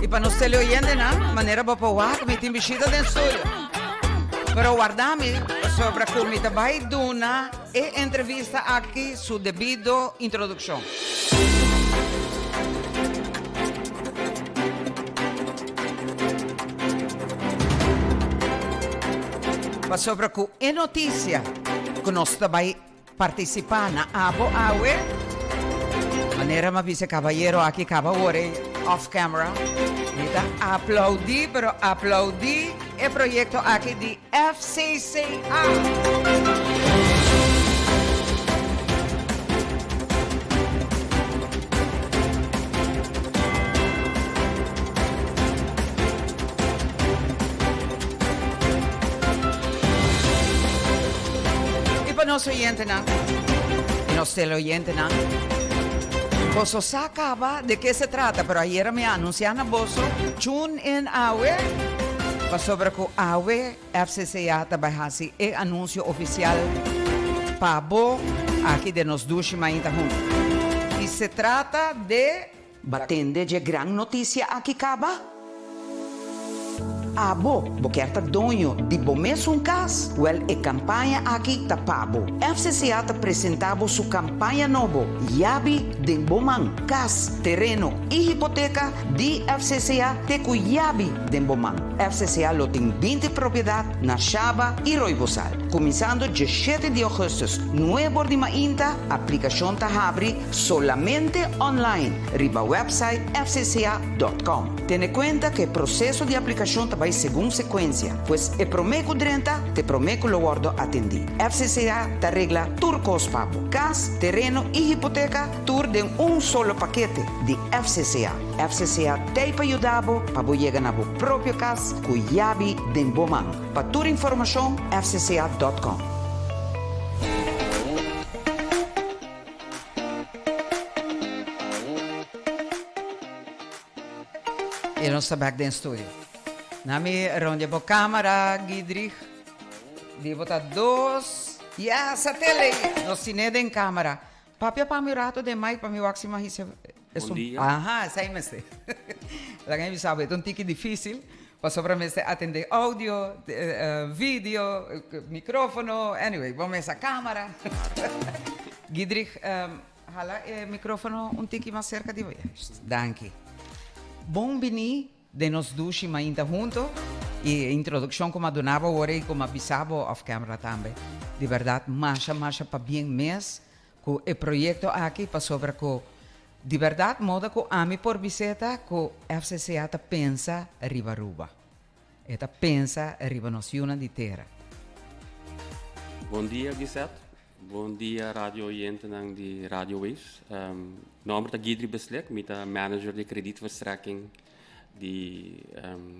I pa nos teleoyentenan, manera bo por wak, mi tin bishita den studio. Pero warda mi, pasobra ku mi ta bai duna e entrevista aki su debido introdukshon. Pasobra ku e notisia ku nos ta bai partisipá na abo awe, manera mi a bisa e kabayero aki kaba awor ei off camera, mi ta aplaudí pero aplaudí e proyekto aki di FCCA. I pa nos oyentenan i nos teleoyentenan, boso sa kaba de ke se trata, pero ayera mi a anunsiá na boso, tune in awe, pasobra ku awe FCCA ta bai hasi e anunsio ofisial pa bo aki den nos Dushi Mainta Huntu. I se trata de. Ba tende dje gran notisia aki kaba? Abo, bo kier ta doño di bo mesun kas? Wèl e kampaña aki ta pa bo. FCCA ta presentá bo su kampaña nobo, Yabi den bo man. Kas, tereno i hipoteka di FCCA te ku yabi den bo man. FCCA lo tin 20 propiedat na Shaba i Roibosal. Kuminsando djeshete di ougùstùs, nuebor di mainta, aplikashon ta habri Solamente online riba website fcca dot com. Tene kuenta ku e proseso di aplikashon ta bai segun sekuensia, pues e promé ku drenta ta e promé ku lo wòrdu atendí. FCCA ta regla tur kos pa bo, kas, tereno i hipoteka, tur den un solo pakete di FCCA. FCCA t'ei pa yuda bo pa bo yega na bo propio kas ku yabi den bo man. Pa tur informashon fcca dot com. I nos ta bek den studio. Na mi rondia bo camera, Guidrich. Di bo ta dos. Ya, sa tele. Nos tine den camera. Papia pa mi un rato den mic pa mi wak si mi a hisa Bon dia. Aha, esei mester. Laga mi bisa bo, e ta un tiki dificil. Pasobra mester atende audio, video, microfono, anyway, bo mester camera. Guidrich, hala e microfono un tiki mas cerca di bo. Juist, danki. Bon bini den nos dushi mainta hunto y e introduccion cu mi a duna bo awor ey cu mi a bisa bo off camera tambe. Di berdad masha masha pabien mes cu e proyecto aki pasobra cu Di berdad moda cu ami por biseta cu FCCA ta pensa riba Aruba. E ta pensa riba nos yunan di tera. Bon dia Gisette, bon dia radio oyentenan di Radio Waves. Nomber ta Guidry Beslik, mi ta manager di kredietverstrekking di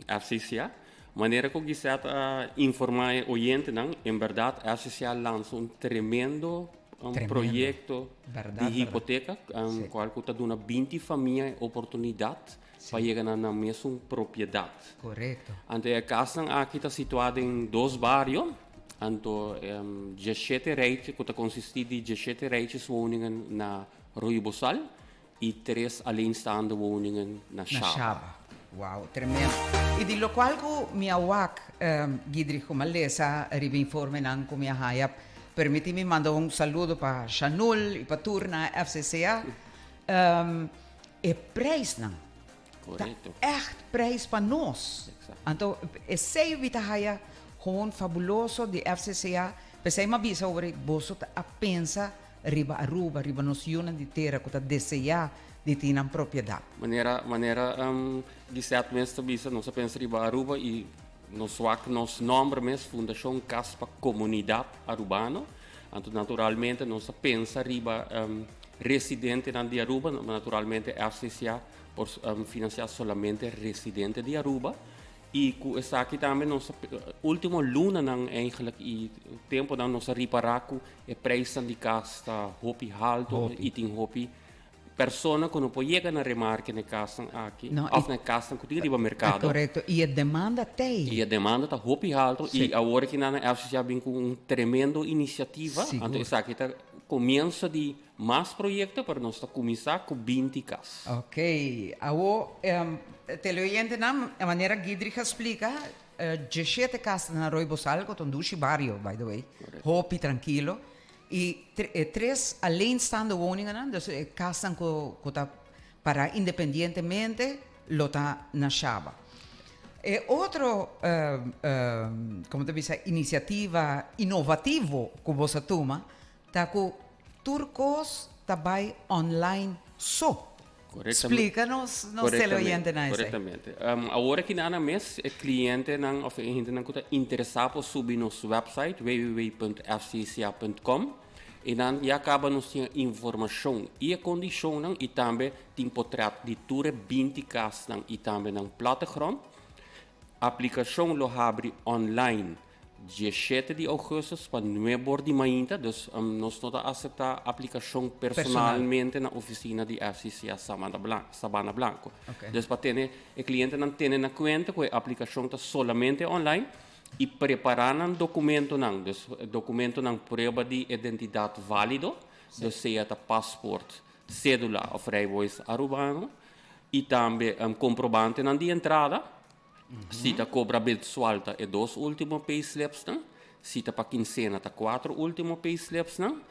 FCCA. Manera cu Gisette a informa e oyentenan, en berdad FCCA lansa un tremendo un proyecto di hipoteca, cual cu ta duna binti famia e oportunidad pa yega na nan mesun propiedad. Correcto. Anto e casnan aki ta situa den dos bario, anto diesshete rijtje cu ta consisti di diesshete rijtjeswoningen na Rooi Bosal y tres alleenstaande woningen na Na Shaba. Wow, tremendo. Y di locual cu mi a wak, Guidry, cu mi a lesa riba informenan cu mi a haya, permiti mi manda un saludo pa Shanul y pa tur na FCCA. E prijsnan ta echt prijs pa nos. Anto esey mi ta haya gewoon fabuloso di FCCA. P'esey mi a bisa over boso ta a pensa Riba Aruba, riba nos yunan di tera ku ta deseá di tin nan propiedat. Manera manera Gisette mes ta bisa, nos a pensa riba Aruba i nos wak nos nòmber mes, Fundashon Kas pa Komunidat Arubano. Anto naturalmente nos a pensa riba residentenan di Aruba, naturalmente FCCA por finansiá solamente residente di Aruba. I ku esaki tambe nos a ultimo lunanan eigenlijk i temponan nos a ripará ku e prijsnan di kas ta hopi halto i tin hopi persona ku no por yega na remarke na e kasnan aki òf na e kasnan ku tin riba merkado. Korekto, i e demanda t'ei. I e demanda ta hopi halto i awor aki nan na FCC a bin ku un tremendo inisiativa, anto esaki ta. Comienso di mas proyecto, pero nos ta cuminsa cu 20 cas. Ok, awo teleoyentenan, manera Guidrich a splica, 17 cas na Rooi Bosal, cu ta un dushi bario, by the way, hopi trankilo, y tres alleenstaande woningen, dus e casnan cu ta para independientemente, lo ta na Shaba. E otro, como ta bisa, iniciativa innovativo cu bo a tuma, ta cu tur cos ta bay online so. Splica nos teleoyentenan esey. Correctamente. Awor aki na mes, e clientenan of e hendenan cu ta interesa pa subi nos website www.fcca.com y nan ya caba nos tin informacion y e condicionnan y tambe tin portret di tur e 20 casnan y tambe nan plattegrond. Aplicacion lo habri online 17 di augustus pa 9 or di mainta, dus nos no ta acepta aplicacion personalmente na oficina di FCCA Sabana Blanco. Dus pa tene e clientenan tene na cuenta cu e aplicacion ta solamente online y prepara nan documentonan, dus documentonan prueba di identidad valido, dus sea ta paspoort, cédula of rijbewijs Arubano y tambe comprobantenan di entrada. Si ta cobra mensual, ta e dos ultimo payslips nan. Si ta pa quincena, ta cuatro ultimo payslips nan.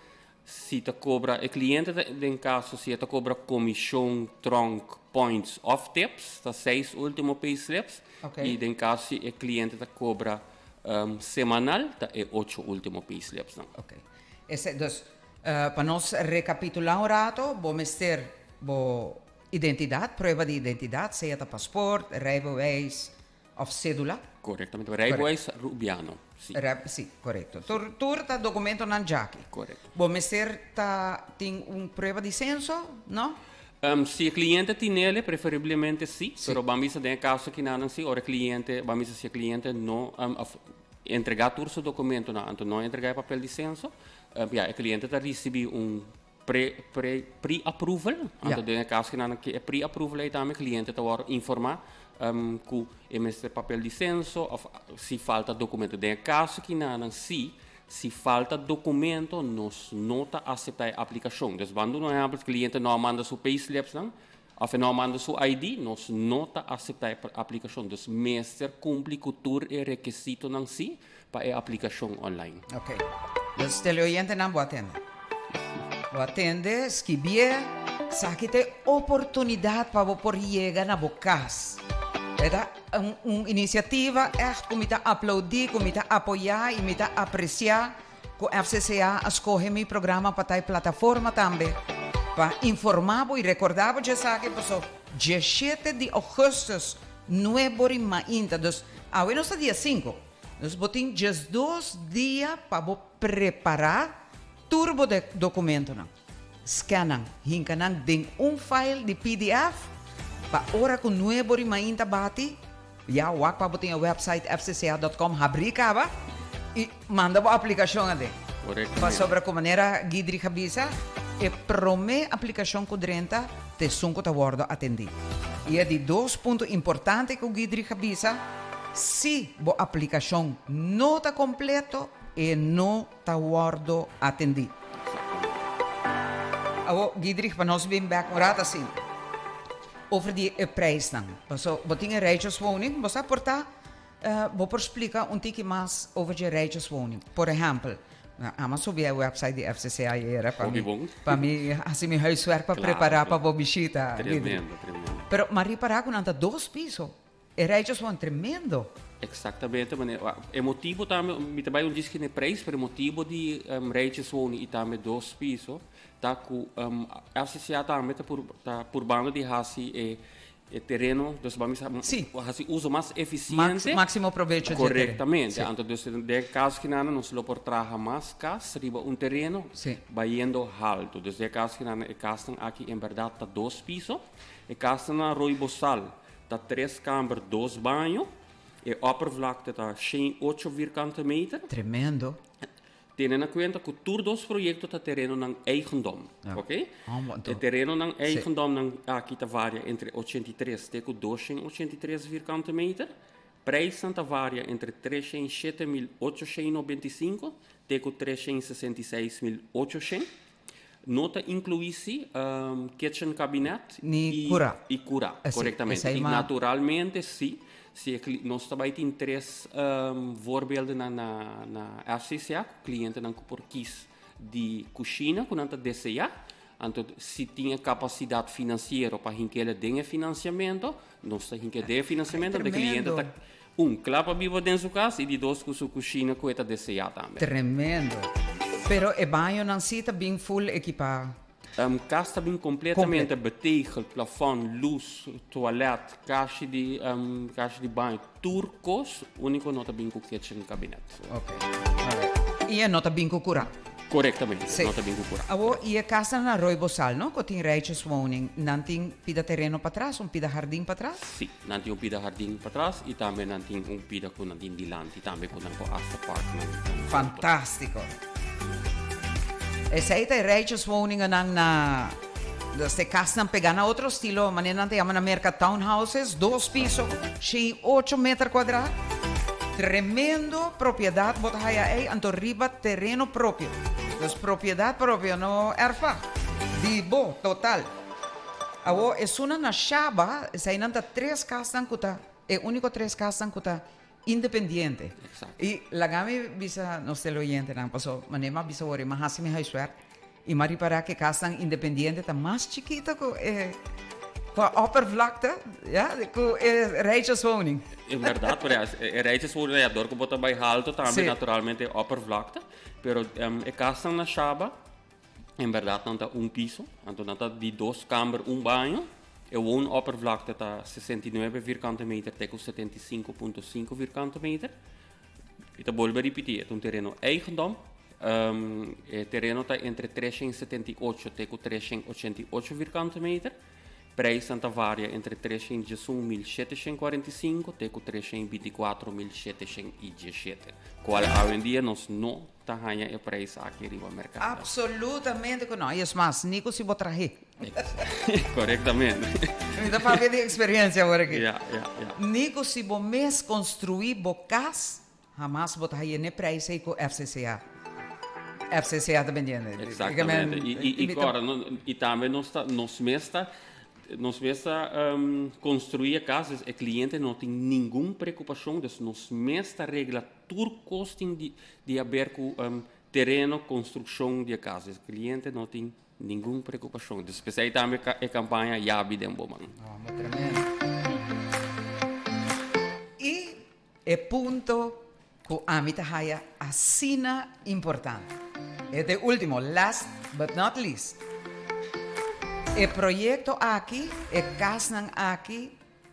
Si ta cobra e cliente, den caso si ta cobra comision, tronc, points of tips, ta seis ultimo payslips. Y den caso si e cliente ta cobra semanal, ta e ocho ultimo payslips nan. Ok. Dus, pa nos recapitula un rato, bo mester bo identidad, prueba di identidad, sea ta paspoort, rijbewijs of cédula. Correctamente. Rijbewijs Rubiano. Si. Si, correcto. Tur ta documentonan djaki. Correcto. Bo mester ta tin un prueba di censo, no? Si e cliente tin preferiblemente si, pero ban bisa den caso cu nan si, ora cliente, ban bisa si e cliente no of entrega tur su documentonan, anto no entrega e papel di censo, ja, e cliente ta ricibi un pre-approval. Anto den caso cu nan e pre-approval ey tambe cliente ta wordo informa cu e mester papel di censo of si falta documento. Den caso cu nan si, si falta documento, nos no ta acepta e aplicacion. Dus ban duna un ehempel, cliente no manda su payslips nan, of no manda su ID, nos no ta acepta e aplicacion. Dus mester cumpli cu tur e requisitonan si pa e aplicacion online. Ok. Dus teleoyentenan, bo a tende. Bo a tende, skibi, esaki ta oportunidad pa bo por yega na bo cas. Ta un iniciativa echt cu mi ta aplaudi, cu mi ta apoya y mi ta aprecia cu FCCA a scoge mi programa pa ta plataforma tambe pa informa y recorda bo esaki paso 17 di augustus, 9 or di mainta. Dus awe nos ta dia 5. Dus bo tin just 2 dia pa bo prepara tur bo documentonan. Scan nan, hinka nan den un file di PDF pa ora cu 9 or di mainta bati, ya wak pa bo tin e website fcca.com habri caba y manda bo aplicacion aden. Pasobra cu manera Guidrich a bisa, e prome aplicacion cu drenta ta esun cu ta wordo atendi. Y e di dos punto importante cu Guidrich a bisa, si bo aplicacion no ta completo, e no ta wordo atendi. Awo, Guidrich, pa nos bin back un rato asina. Over di e prijsnan. So, bo tin e rijtjeswoning, bo sa por ta, bo por splica un tiki mas over di rijtjeswoning. Por ehempel, ami a subi e website di FCCA ayera pa mi haci mi huiswerk pa prepara pa bo bishita. Tremendo, tremendo. Pero m'a ripara cu nan ta dos piso. E rijtjeswoning tremendo. Exactamente, manera. E motibo tambe, mi ta bay un disque ne prijs, pero e motibo di rijtjeswoning y tambe dos piso, ta cu FCCA tambe ta purbando di haci e tereno, dus ban bisa haci uso mas eficiente. Maximo provecho di e tereno. Correctamente. Anto dus den caso cu nan nos lo por traha mas cas riba un tereno bayendo halto. Dus den caso cu nan e casnan aki en berdad ta dos piso. E casnan na Rooi Bosal ta tres kamer, dos baño. E oppervlakte ta 108 vierkante meter. Tremendo. Tene na cuenta cu tur dos proyecto ta terenonan eigendom. Ok? E terenonan eigendomnan aki ta varia entre 83 te cu 283 vierkante meter. Prijsnan ta varia entre 307.895 te cu 366.800. No ta inclui si kitchen cabinet Ni cura. y cura, correctamente. Y naturalmente si, si e nos ta bay tin tres voorbeeldennan na na FCCA cu clientenan cu por kies di cushina cu nan ta desea. Anto si tin e capacidad financiero pa hinkele den e financiamento, nos ta hinke den e financiamento, anto e cliente ta un, kla pa biba den su cas y di dos cu su cushina cu e ta desea tambe. Tremendo. Pero e bañonan si ta bin full ekipa? Cas ta bin completamente betegeld, plafond, luz, toilet, kashi di kashi di baño, tur cos, unico no ta bin cu kitchen cabinet. Ok, alright. Y e no ta bin cu cura? Corectamente, no ta bin cu cura. Awor, y e casnan na Rooi Bosal, no, cu tin rijtjeswoning, nan tin pida tereno patras, un pida hardin patras? Si, nan tin un pida hardin patras y tambe nan tin un pida cu nan tin dilanti tambe cu nan por hasta park nan auto. Fantastico. Esey ta e rijtjeswoningennan na, dus e casnan pega na otro estilo, manera nan ta yama na Merca townhouses, dos piso, 108 meter cuadra. Tremendo propiedad bo ta haya ey, anto riba tereno propio. Dus propiedad propio, no erfpacht. Di bo, total. Awor esunnan na Shaba, eseinan ta tres kasnan ku ta e úniko tres kasnan ku ta independiente. I laga mi bisa nos teleoyentenan, paso manera mi a bisa awor, mi a hasi mi huiswerk i mi a ripará ku e kasnan independiente ta mas chikito ku e ku e oppervlakte, ya, ku e rijtjeswoning. En bèrdat, pero e rijtjeswoning ya dor ku bo ta bai haltu tambe naturalmente e oppervlakte, pero e kasnan na Shaba En berdad nan ta un piso, anto nan ta di dos kamber un baño. E woonoppervlakte ta 69 vierkante meter te ku 75.5 vierkante meter. Mi ta bolbe ripití, e ta un tereno eigendom. E tereno ta entre 378 te ku 388 vierkante meter. Prijsnan ta varia entre 311.745 te ku 324.717, kual awendia nos no ta haña e prijs aki riba merkado. Absolutamente ku no. I es mas, ni ku si bo trah'é. Korektamente. Mi ta papia di eksperensia awor aki. Ya, ya, ya. Ni ku si bo mes konstruí bo kas, hamas bo ta haña n'e prijs ei ku FCCA. FCCA ta bendiendo. Eksaktamente. I, i, kòrda, i tambe nos ta, nos mes ta, nos mes ta konstruí e kas, dus e kliente no tin ningun preokupashon, dus nos mes ta regla Tur kos tin di haber ku tereno, konstrukshon di e kas. E kliente no tin ningun preokupashon. Dus p'esei tambe e kampaña Yabi den bo man. Oh, tremendo. I e punto ku ami ta haya asina importante. E ta e ultimo, last but not least. E proyekto aki, e kasnan aki,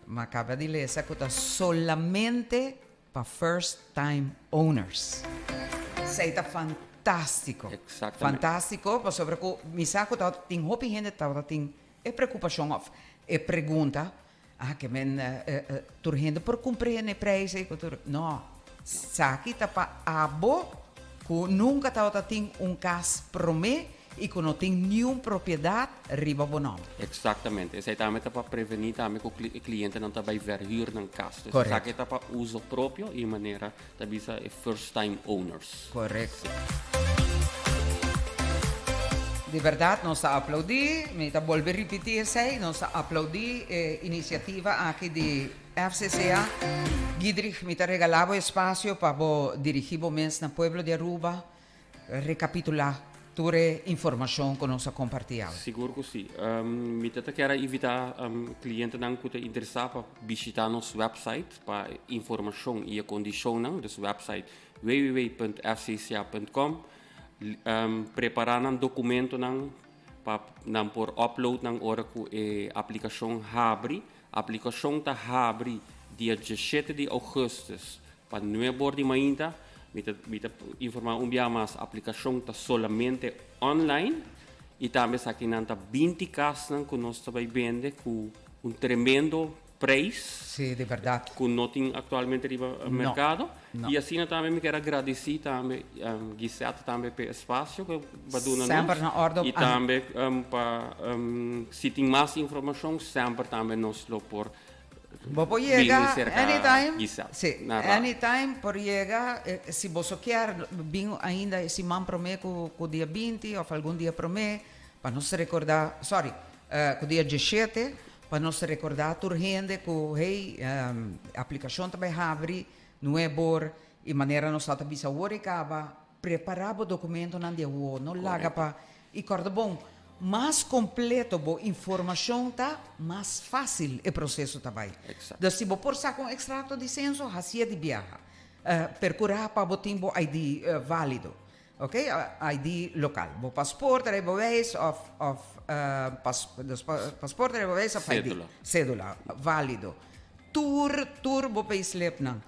mi a kaba di lesa ku ta solamente Pa first time owners. Esei ta fantástiko. Exactamente. Fantástiko pasobra ku mi sa ku tabata tin hopi hende tabata tin e preokupashon òf e pregunta, ah ke men tur hende por kumpr'é n'e prijs ei ku tur. No, esaki ta pa abo ku nunka tabata tin un kas promé i ku no tin niun propiedat riba bo nòmber. Eksaktamente. Esei tambe ta pa prevení tambe ku e klientenan ta bai verhuur nan kas. Dus esaki ta pa uso propio i manera ta bisa e first time owners. Korekto. Di bèrdat nos ta aplaudí, mi ta bolbe ripití esei, nos ta aplaudí e inisiativa aki di FCCA. Guidrich, mi ta regalá bo espasio pa bo dirigí bo mes na pueblo di Aruba. Rekapitulá tur e informashon ku nos a kompartí awe. Sigur ku sí. Mi ta ta kier a invitá klientenan ku ta interesá pa bishitá nos wèpsait pa informashon i e kondishonnan. Dus wèpsait www.fcca.com. Prepará nan dokumentonan pa nan por upload nan ora ku e aplikashon habri. Aplikashon ta habri dia diesshete di ougùstùs Pa nuebe or di mainta, mi ta mi ta informá un bia mas, aplikashon ta solamente online i tambe esakinan ta 20 kasnan ku nos ta bai bende ku un tremendo preis. Sí, di bèrdat. Ku no tin aktualmente riba merkado. No. I asina tambe mi kier a gradisí tambe Gisette tambe p'e espasio ku bo a duna nos. Semper na òrde. I tambe pa si tin mas informashon semper tambe nos lo por Bo por yega anytime, si, anytime por yega, si boso kier bin ainda e siman prome ku dia 20 of algun dia prome. pa nos recorda, sorry, cu dia diesshete, pa nos recorda tur hende cu hey, aplicacion ta bay habri nuebor y manera nos ta bisa awor y caba, prepara bo documentonan di awor, no laga pa, y corda bon, mas completo bo informacion ta, mas facil e proceso ta bay. Dus si bo por saca un extracto di censo, hacié di biaha. Percura pa bo tin bo ID valido. Ok, ID local. Bo paspoort, rijbewijs of, of pas, dus paspoort, rijbewijs of ID. Cédula. Cédula, valido. Tur, tur bo payslipnan.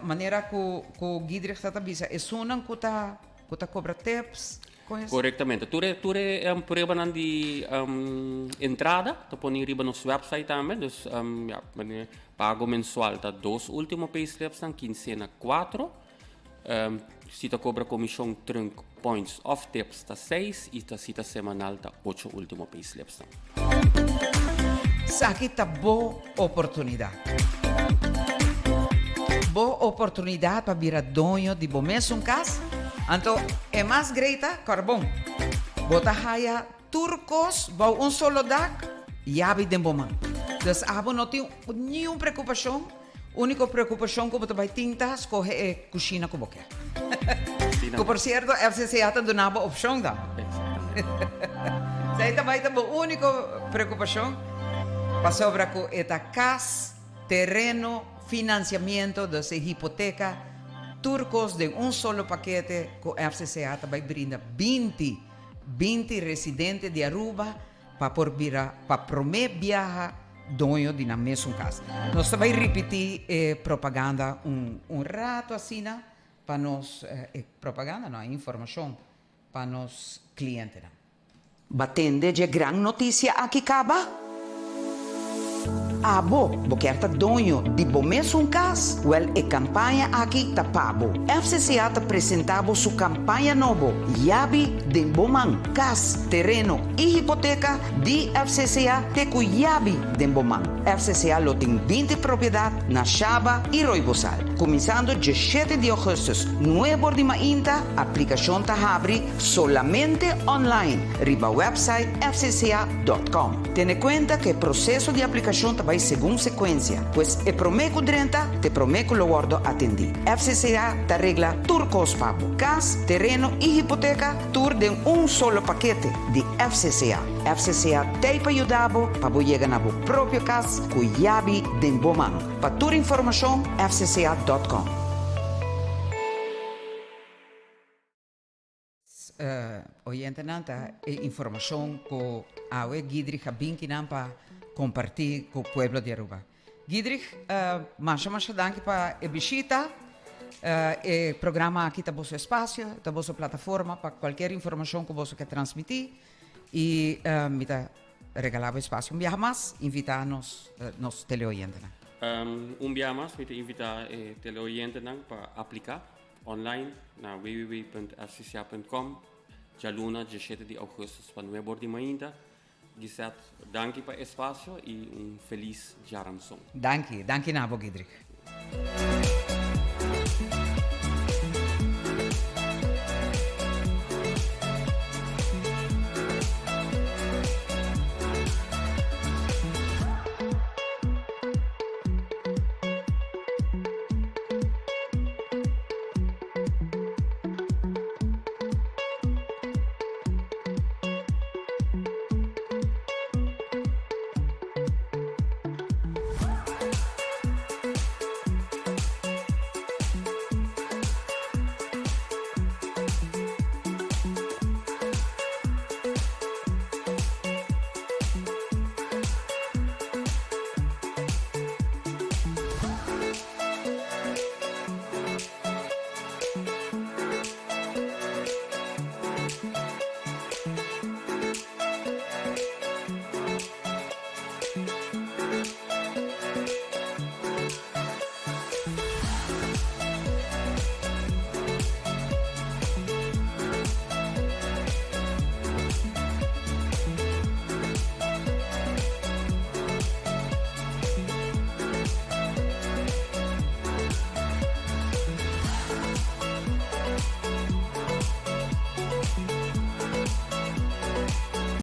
Manera cu, cu Giedrich ta ta bisa, esunnan cu ta, cu ta cobra tips, con es? Correctamente. Tur e, tur e pruebanan di entrada ta poni riba nos website tambe. Dus, ja, manera pago mensual ta dos ultimo payslipsnan, quincena cuatro. Si ta cobra comision trunk points of tips ta seis y ta si ta semanal ta ocho ultimo payslips nan. Esaki ta bo oportunidad. Bo oportunidad pa bira doño di bo mesun cas. Anto e mas grei ta carbon. Bo ta haya tur cos bou un solo dak, yabi den bo man. Dus abo no tin niun preocupacion. Úniko preokupashon ku bo ta bai tin ta skohe e kushina ku bo ke. Ku por sierto FCCA ta duna bo opshon tambe. Esei ta bai ta bo úniko preokupashon pasobra ku e ta kas, tereno, finansiamiento, dus e hipoteka, tur kos den un solo pakete ku FCCA ta bai brinda binti, binti residente di Aruba Pa por bira pa promé biaha doño di nan mesun kas. Nos ta bai ripití e propaganda un un rato asina pa nos, e propaganda no, e informashon pa nos klientenan. Ba tende dje gran notisia aki kaba? Abo, bo kier ta doño di bo mesun kas? Wèl e kampaña aki ta pa bo. FCCA ta presentá bo su kampaña nobo, Yabi den bo man. Kas, tereno i hipoteka di FCCA te ku yabi den bo man. FCCA lo tin binti propiedat na Shaba i Roibosal. Kuminsando djeshete di ougùstùs, nuebor di mainta, aplikashon ta habri solamente online riba wèpsait fcca dòt kòm. Tene kuenta ku e proseso di aplikashon ta bai segun sekuensia, pues e promé ku drenta ta e promé ku lo wòrdu atendí. FCCA ta regla tur kos pa bo, kas, tereno i hipoteka, tur den un solo pakete di FCCA. FCCA t'ei pa yuda bo pa bo yega na bo propio kas ku yabi den bo man. Pa tur informashon, fcca dòt kòm. Oyentenan ta e informacion cu awe Giedrich a bin kinan pa comparti cu pueblo di Aruba. Giedrich, masha masha danki pa e bishita. E programa aki ta boso espacio, ta boso plataforma pa cualkier informacion cu boso ke transmiti y mi ta regala bo espacio un biaha mas, invita nos nos teleoyentenan. Un biaha mas mi ta invita e teleoyentenan pa aplica. Online na www.fcca.com djaluna djeshete di augustus pa nuebe or di mainta. Gisette, danki pa e spasio i un felis djaranson. Danki, danki na bo Gidrich.